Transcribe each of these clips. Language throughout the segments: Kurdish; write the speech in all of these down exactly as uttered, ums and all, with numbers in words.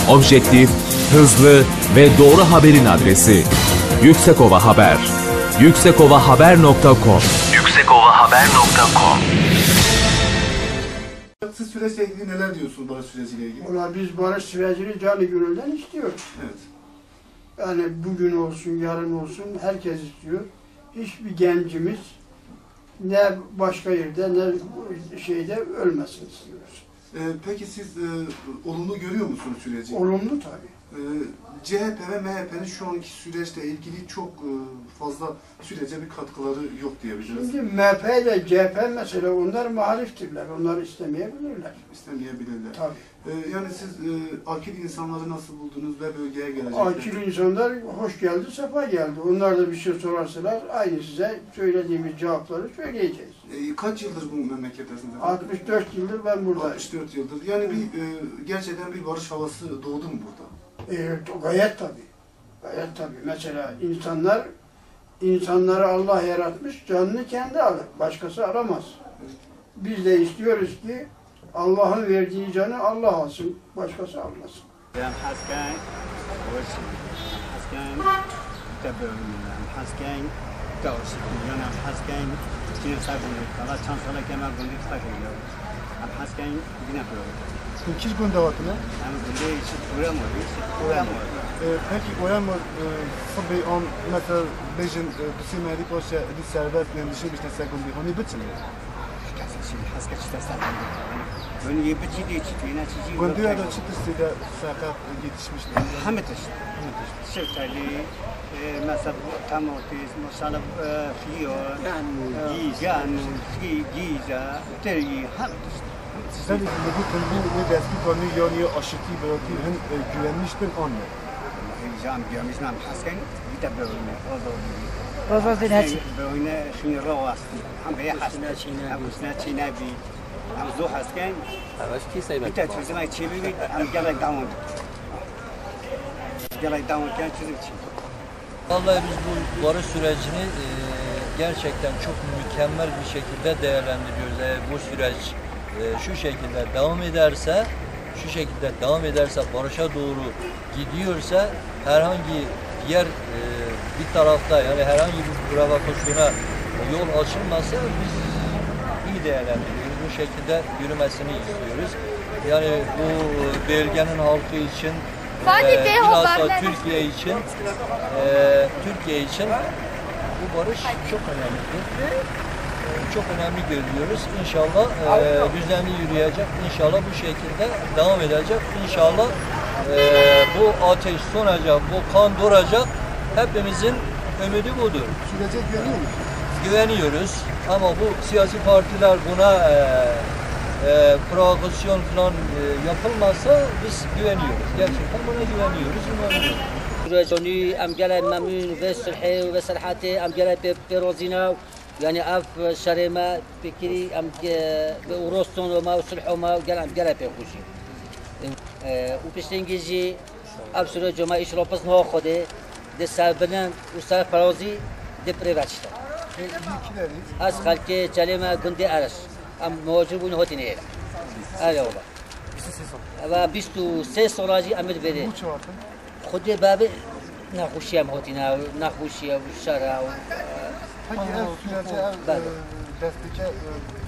Objektif, hızlı ve doğru haberin adresi. Yüksekova Haber. Yüksekova Haber nokta com. Yüksekova Haber nokta com. Siz süreçle ilgili neler diyorsunuz, barış süreciyle ilgili? Valla biz barış sürecini canı gönülden istiyoruz. Evet. Yani bugün olsun, yarın olsun herkes istiyor. Hiçbir gencimiz ne başka yerde ne şeyde ölmesin istiyoruz. Ee, peki siz, e, olumlu görüyor musunuz süreci? Olumlu tabii. Ee, C H P ve M H P'nin şu anki süreçle ilgili çok, e, fazla sürece bir katkıları yok diyebiliriz. Şimdi M H P ile C H P mesela onlar muhaliftirler, onlar istemeyebilirler. İstemeyebilirler. Tabii. Ee, yani siz, e, akil insanları nasıl buldunuz ve bölgeye gelecekler? Akil insanlar hoş geldi, sefa geldi. Onlar da bir şey sorarsalar aynı size söylediğimiz cevapları söyleyeceğiz. E, kaç yıldır bu memlekettesiniz efendim? Altmış dört yıldır ben buradayım. Altmış dört yıldır. Yani bir, e, gerçekten bir barış havası doğdu mu burada? E, gayet tabii. Gayet tabii. Mesela insanlar, insanları Allah yaratmış, canını kendi alır. Başkası alamaz. Biz de istiyoruz ki Allah'ın verdiği canı Allah alsın, başkası almasın. Em hez kein, weş in. Em hez kein, te bibînin. Em hez kein, te aşîk in. Yan em hez kein, çîne ser gundê. Kala çend saleke me gundê tiştek kiriye. Em hez kein, bîne bibînin. Hûn kîj gundê hatine? Em gundê Şit Oyamor, Şit Oyamor. E, peki Oyamor, e, sibê an, mesela, bêjin, e, du sê merî paşe, êdî serbest, em dişin bişne ser gundê. Hûn ê biçin? Kes çi, hez ke çi dest aldı. Gönü ye biçi diye çi diye, ne çi diye. Gundê de çi tiştê de seqet yetişmişti? Hemî tişt. Hemî tişt. Şeftalî, e, mesela bu domates, mesela, e, xiyar, e, ganu, xi-, gîza, terî, hemî tişt. Hemî tişt. Belê li gotin bû wê destpêka nû yan yê aşitî biratî hin, e, güvenmiştin an ne? Hêja em güvenmiştin, em hez kein, bîte bibîne, o da bibî. Roza zî neçî. Bibîne, xînî rawastî. Em bê hest. Em kuştina çî nebî. Em zû hez kein. Bîte çözümek çê bibî, em gelek dawam bikin. Gelek dawam bikin, çözüm çê. Vallahi biz bu barış sürecini, e, gerçekten çok mükemmel bir şekilde değerlendiriyoruz. Eğer bu süreç, e, şu şekilde devam ederse, şu şekilde devam ederse, barışa doğru gidiyorsa, herhangi bir yer, e, bir tarafta, yani herhangi bir provokasyona yol açılmasa biz iyi değerlendiriyoruz. Bu şekilde yürümesini istiyoruz. Yani bu bölgenin halkı için, e, bilhassa Türkiye için, e, Türkiye için bu barış çok önemlidir. Çok önemli görüyoruz. İnşallah, e, düzenli yürüyecek. İnşallah bu şekilde devam edecek. İnşallah, e, bu ateş sönecek, bu kan duracak. Hepimizin ümidi budur. Sürece güveniyor musunuz? Güveniyoruz. Ama bu siyasi partiler buna, e, e, provokasyon falan, e, yapılmazsa biz güveniyoruz. Gerçekten buna güveniyoruz, inanıyoruz. Süreç onî em gelek memnûn ve sulhê ve serhetê em gelek pê, pê rozî ne. Yani ev şerê me fikirî em ge-, bi roston me û sulho me gel em gelek pê xweş in. E, û piştengî jî ev süreco me înşallah bi îzna Xwedê di serbilind û serferazî di pirê ve çîte. Ez xelkê çelê me gundê Eriş. Em muhacir bûn hotîne êre. Erê wala. Eva bîst û sê sola jî em li vêrê. Xwedê bavê nexweşiya em hotîne, nexweşiya û şera û, Peki ev sürece ev, Belê. e, destpêke, e,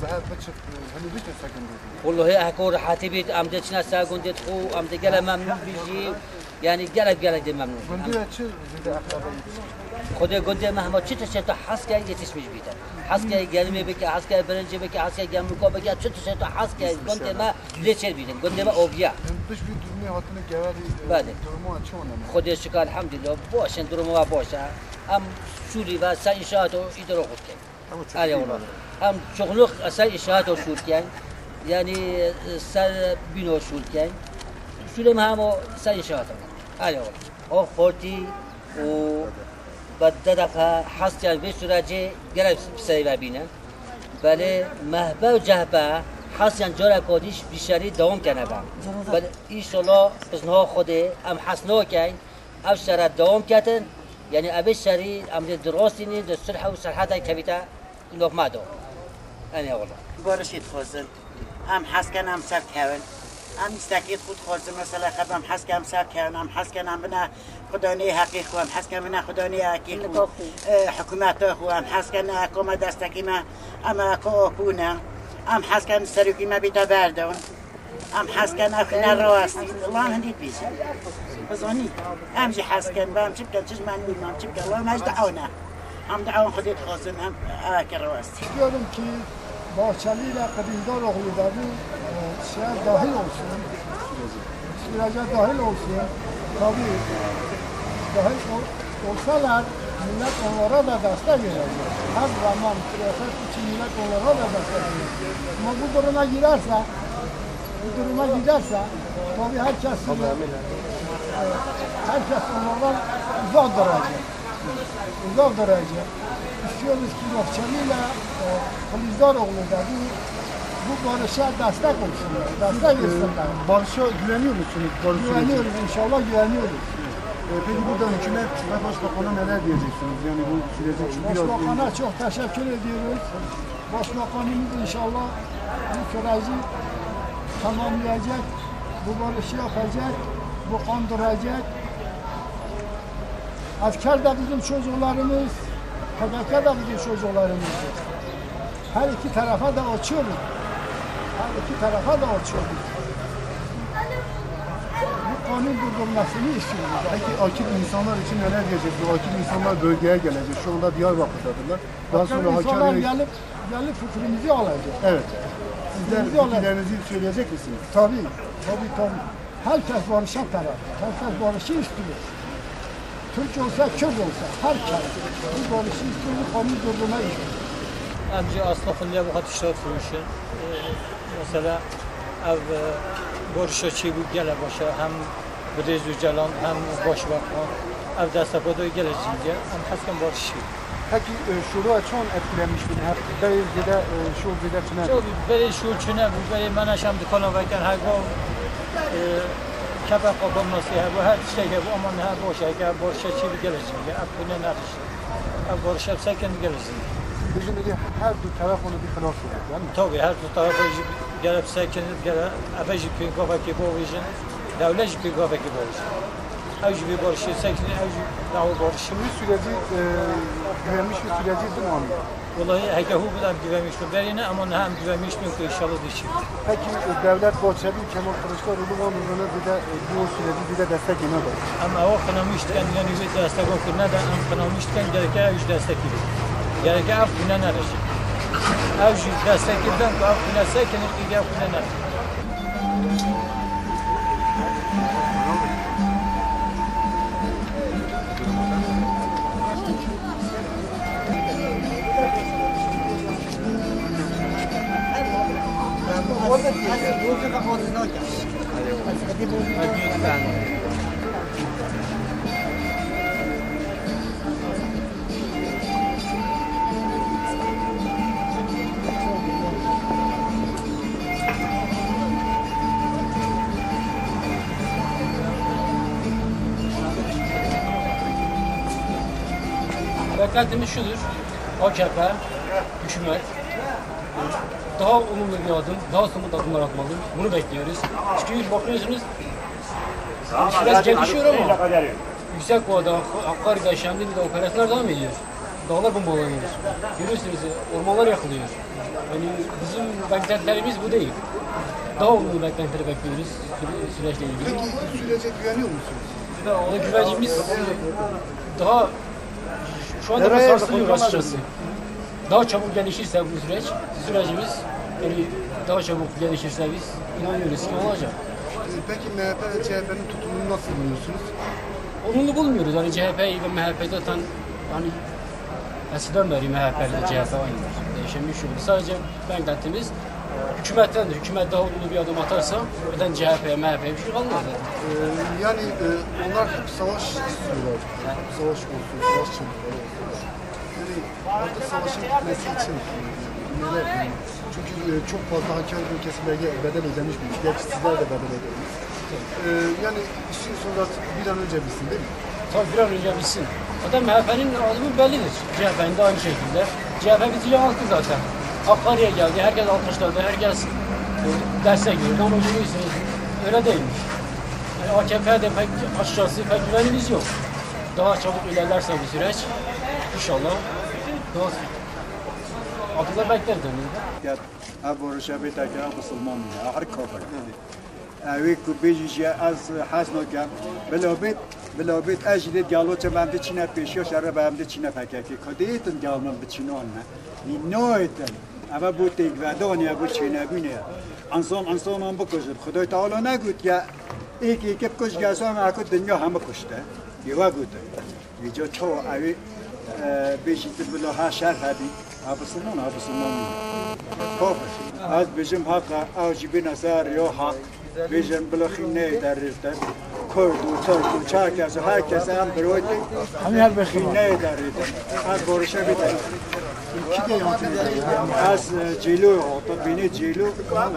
bi hev biçit, e, hûn ê biştin ser gundê xwe? Wallahî heko rehetî bît, em dê çine ser gundê xwe, em dê gelek memnûn bî jî, yani gelek gelek dê memnûn bî. Gundê we çi zêde eqlebe yetişmiş? Xwedê gundê me hema çi tiştê tu hez ke yetişmiş bîte. Hez ke gerimê bike, hez ke birincê bike, hez ke gemrûka bike, çi tiştê tu hez ke gundê me lê çêr bîtin. Gundê me oviya. Hûn pişt vî durumê hatine gewerî, e, Belê. durumu çi wan e? Xwedê şikir elhamdülillah, baş in, durumu we baş e. Em şûlî ve ser înşaat û îdara xwe dikin. Erê wala. Em çoxluk ser înşaat û şûl dikin. Yani, e, ser bîno şûl dikin. Şûlê me hema ser înşaat e. Erê wala. O xortî û bi dedeqa hestiyar vê sürecê gelek bi serî ve bîne. Belê M H P û C H P hestiyar careka dî bi şerî dewam kene ve. Belê înşallah bi îzna Xwedê em hes nakin ev şere dewam ketin. Yani evê şerî em dê di rastînî di sulh û serheta kevîte navma de. Erê wala. Barişê dixwazin. Em hez kin em ser kevin. Em îstekî xwe dixwazin, mesela, xeb em hez ken, em ser ken, em hez ken, em bine xudanê heqî xwe, em hez ken bine xudanê heqî xwe, Xulika xwe. E, hikûmeta xwe, em hez ken, e, koma destekî me, em, e, ko opû ne. Em hez ken serokî me bîte berdan. Em hez ken, ev ne rawestî. Lan hindî dibêjin. Bizanî. Em jî hez ken, em çi bikin, çi ji me nîn, em çi bikin. Lan em ji dua ne. Em dua Xwedê dixwazin, em, e, ke rawestî. Diyorum ki Bahçeli ile Kılıçdaroğlu da bu, e, şeye dahil olsun. Sürece dahil olsun. Tabii, e, dahil ol-, olsalar millet onlara da destek verecek. Her zaman siyaset için millet onlara da destek verecek. Ama bu duruma girerse, bu duruma giderse, tabii herkes, e, herkes onlardan uzak duracak. Uzak duracak. İstiyoruz ki Bahçeli ile, e, Kılıçdaroğlu da bu, bu barışa destek olsunlar, destek versinler. Barışa güveniyor musunuz? Barış süreci. Güveniyoruz, inşallah güveniyoruz. E, peki burada hükümet ve başbakana neler diyeceksiniz? Yani bu süreci biraz... Başbakana çok teşekkür ediyoruz. Başbakanımız inşallah bu süreci tamamlayacak, bu barışı yapacak, bu kan duracak. Asker de bizim çocuklarımız, P K K da bizim çocuklarımızdır. Her iki tarafa da açıyoruz. Her iki tarafa da açıyoruz. Bu kanun durdurmasını istiyoruz. Peki akil insanlar için neler diyeceksiniz? Akil insanlar bölgeye gelecek. Şu anda Diyarbakır'dadırlar. Daha sonra Hakkari'ye... İnsanlar gelip, gelip fikrimizi alacak. Evet. Sizler fikirlerinizi söyleyecek misiniz? Tabii, tabii, tabii. Herkes barışa taraf. Herkes barışı istiyor. Türk olsa, Kürt olsa, herkes bu barışı istiyor, bu kanun durdurma istiyor. Em jî asla xwe lê bu xwe tişta firoşin. Mesela ev, e, barışa çêbû gele baş e. Hem Birêz Ocalan hem Başbakan, ev desteka da gelek cî ye. Em hez ken barişî. Peki, e, şûroya çawan etkilenmiş bûn? Hep berê zêde, e, şûr zêde tune bû. Tabii, berê şûr tune bû, berê meneş em dikana vekin, her gav, e, kepek qabamnasî hebû, her tiştek hebû, ama niha baş e, heke barişa çêbû gelek cî ye. Ev tune nexişt. Ev barişa sekin gelek cî ye. Bijin, her du taraf onu bir xilas oldu, değil mi? Tabii, her du taraf jî gere sekin, gere, ev jî pêngavekê bavêjin. Dewlet jî pêngavekî barişê. Ew jî vê barişê sekinî, ew jî dawa barişê. Şimdi süreci, e, güvenmiş bir süreci değil mi? Wellahî heke hû bû em güvenmiş bûn. Berê ne, ama niha em güvenmiş bûn ku înşallah dê çêbû. Peki, e, devlet Bahçeli, Kemal Kılıçdaroğlu wan rûnê zêde, e, bu süreci zêde destekê neda? Em ewa qinamîş dikin, yanî wê desteka ku neda, em qinamîş dikin, gereke ew jî destekî bidin. Gereke ev xwîne nereşe. Ew jî destekî bidin ku ev xwîne sekinî, îdî ev xwîne nereşe. Beklentimiz şudur. A K P, hükümet daha olumlu bir adım, daha somut adımlar atmalı. Bunu bekliyoruz. Çünkü bakıyorsunuz, süreç gelişiyor ama Yüksekova'da, Hakkari'de, Şemdinli'de operasyonlar devam ediyor. Dağlar bombalanıyor. Görüyorsunuz, ormanlar yakılıyor. Yani bizim beklentilerimiz bu değil. Daha olumlu beklentileri bekliyoruz süre-, süreçle ilgili. Peki sürece güveniyor musunuz? Ona güvencimiz daha şu anda da sarsılıyor açıkçası. Daha çabuk gelişirse bu süreç, sürecimiz, yani daha çabuk gelişirse biz inanıyoruz ki olacak. E, peki M H P ve C H P'nin tutumunu nasıl buluyorsunuz? Olumlu bulmuyoruz. Yani C H P ve M H P zaten, yani eskiden beri M H P ile C H P aynıdır. Değişen bir şey oldu. Sadece beklentimiz hükümettendir. Hükümet daha olumlu bir adım atarsa birden C H P'ye, M H P'ye bir şey kalmaz zaten. E, yani, e, onlar hep savaş istiyorlar. Hep savaş olsun, savaş çığlıkları olsun. Yani artık savaşın bitmesi için neler? Çünkü, e, çok fazla Hakkari bölgesinde bedel ödemiş bir, gerçi sizler de bedel ödediniz. E, yani istiyorsunuz artık bir an önce bitsin, değil mi? Tabii bir an önce bitsin. Zaten M H P'nin alımı bellidir. C H P'nin de aynı şekilde. C H P bizi yanılttı zaten. Hakkari'ye geldi, herkes alkışladı, herkes, e, destek verdi. Ama görüyorsunuz, Öyle değilmiş. Yani A K P'ye de pek açıkçası pek güvenimiz yok. Daha çabuk ilerlerse bu süreç inşallah daha Abdullah bekleriz yani. Ya, ev barişa bê teke, ev Musulman ya, her kafir. Ew ê ku bêjî jî ez hez nakem. Bila bêt, bila bêt ez jî dê diyaloga em dê çîne pêşiya şerê be em dê çîne P K K. Ka dê êtin diyalog min biçîne an ne. Nî nayêtin. Eve bo têkvedanê ye, bo çênebûnê ye. Însan însanan bikujin. Xwedayê Teala negotiye, êk êkê bikuj, gersan heko dinya hemû kuşte. Yê we gotin. Vêca çawa ew ê, e, bêjî tu bila ha şer hebî. Ha bisilman, ha bisilman nî. Kafir. Ez bêjim heq e, ew jî bêne ser rêya heq. Bêjin bila xîn neyê derrê te. Kurd û Tirk û çi her kes û her kes em birayê. Hemî her bixîn neyê derrê te. Ez barişe bê te. Ez, e, Cêlo hatim, bînê Cêlo.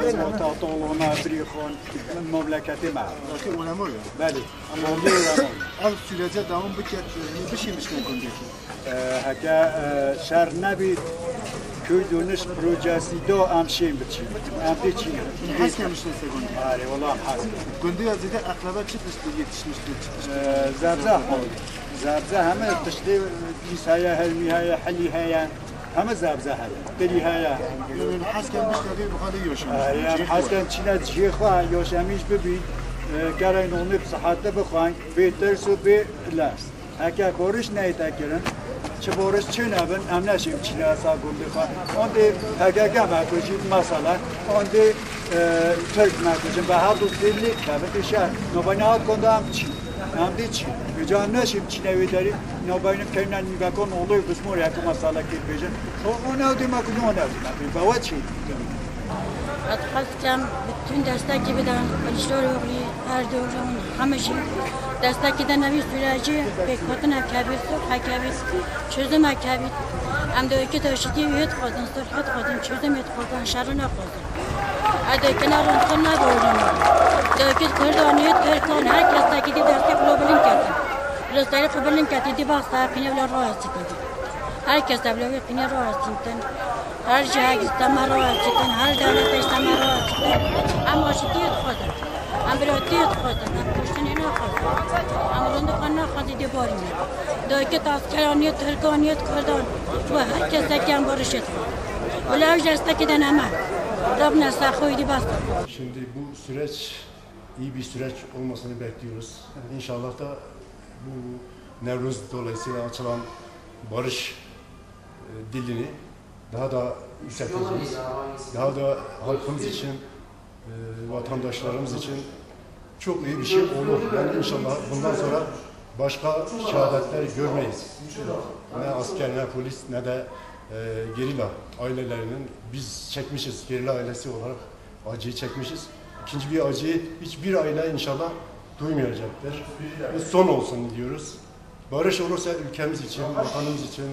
Ez hatim Talona, Birîxan, memleketê me. Belê. Ama oluyor ama. Ev sürece devam biket, e, bişîmiştin gundekî. E, heke, e, şer nebî, Kürdünüş projesi do em şên biçîn. Em dê çîn. Hez kemiştin se gundî. Arê, wala em hez. Gundî ya zêde eqreba çi tiştî yetişmişti, çi tiştî? E, zebze hol. Zebze heme tiştê, e, pîs heye, helmî heye, helî heye. Heme zebze heye. Tirî heye. Yanî hez kem biştevê bi xwe lê yaşamış. E, ya hez kem çîne cihê xwe, yaşamîş bibî. E, kereyên onê bi sihetli bixwen. Bê tirs û bê lez. Heke boriş neyte kirin, çi boriş çênebin, em neşên çîne esa gundê xwe. Ondê P K K me kujî, mesela, ondê, e, Tirk me kujin, be her du dê lê kevin dê şer. Nobeyna hat konda em çî, em dê çî. Vêca em neşên çîne wê derî, nobeyna keyna nîvekon olayı bizmor ya ku mesela kê bêjin. O, o ne dê me kujin, o ne dê me kujin. Be we çî. Ez xwest kem bütün destekî bidan Kiliçdaroglî, Erdogan, hemî jî destekî de nevî sürecî pêkhatin hekevî, sulh hekevî, çözüm hekevî. Em de êkî teşitî wî dixwazin, sulh dixwazin, çözüm dixwazin, şer naxwazin. Ez de kena rontin neborin. De êkî Kurdan, yê Tirkan, her kes tekî dî destê xwe bilind ketin. Ristayê xwe bilind ketî, dî bas teqîne wila rawestî. Her kes evlewê qînê rawestîtin. Her cihek îsteme rawestîtin. Her dewlete îsteme rawestîtin. Em aşitiyê dixwazin. Em biratiyê dixwazin. Em kuştinê naxwazin. Em rindixwe naxwazî dê barîne. Dayikê taskeran yê Tirkan yê Kurdan. Ji bo her kesekî em barişê dixwazin. Wila ew ji destekê de neme. Rabne ser xwe wî dî bas. Şimdi bu süreç iyi bir süreç olmasını bekliyoruz. İnşallah da bu Nevruz dolayısıyla açılan barış, e, dilini daha da yükselteceğiz. Daha da halkımız için, e, vatandaşlarımız için çok iyi bir şey olur. Yani inşallah bundan sonra başka şehadetler görmeyiz. Ne asker, ne polis, ne de, e, gerilla ailelerinin biz çekmişiz, gerilla ailesi olarak acıyı çekmişiz. İkinci bir acıyı hiçbir aile inşallah duymayacaktır. Bu son olsun diyoruz. Barış olursa ülkemiz için, vatanımız için,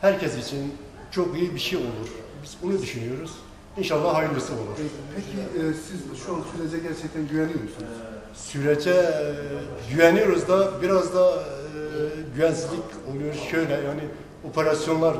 herkes için çok iyi bir şey olur. Biz bunu düşünüyoruz. İnşallah hayırlısı olur. Peki, e, siz şu an sürece gerçekten güveniyor musunuz? Sürece, e, güveniyoruz da biraz da, e, güvensizlik oluyor. Şöyle yani operasyonlar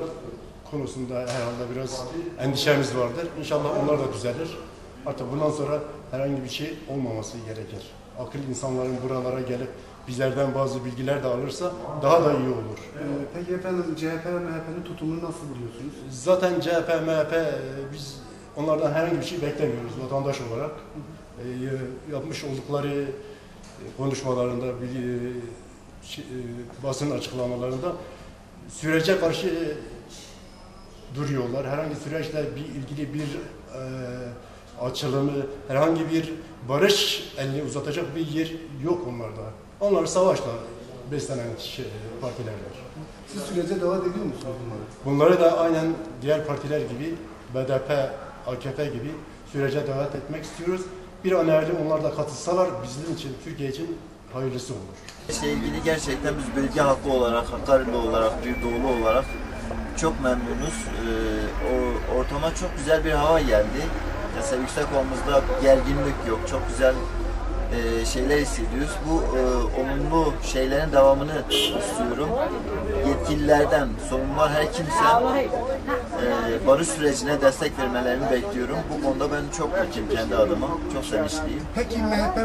konusunda herhalde biraz endişemiz vardır. İnşallah onlar da düzelir. Artık bundan sonra herhangi bir şey olmaması gerekir. Akıl insanların buralara gelip bizlerden bazı bilgiler de alırsa daha da iyi olur. Ee, peki efendim, C H P ve M H P'nin tutumunu nasıl buluyorsunuz? Zaten C H P, M H P, e, biz onlardan herhangi bir şey beklemiyoruz vatandaş olarak. E, yapmış oldukları, e, konuşmalarında, bilgi, e, şey, e, basın açıklamalarında sürece karşı, e, duruyorlar. Herhangi süreçle bir ilgili bir, e, açılımı, herhangi bir barış elini uzatacak bir yer yok onlarda. Onlar savaşla beslenen şey, partilerler. Siz sürece davet ediyor musunuz bunları? Bunları da aynen diğer partiler gibi, B D P, A K P gibi sürece davet etmek istiyoruz. Bir an evvel onlar da katılsalar bizim için, Türkiye için hayırlısı olur. İşle ilgili gerçekten biz bölge halkı olarak, Hakkari'li olarak, bir doğulu olarak çok memnunuz. Ee, o ortama çok güzel bir hava geldi. Mesela Yüksekova'mızda gerginlik yok, çok güzel, e, şeyler hissediyoruz. Bu, e, olumlu şeylerin devamını istiyorum. Yetkililerden, sorumlular, her kimse, e, barış sürecine destek vermelerini bekliyorum. Bu konuda ben çok mutluyum kendi adıma, çok sevinçliyim. Peki M H P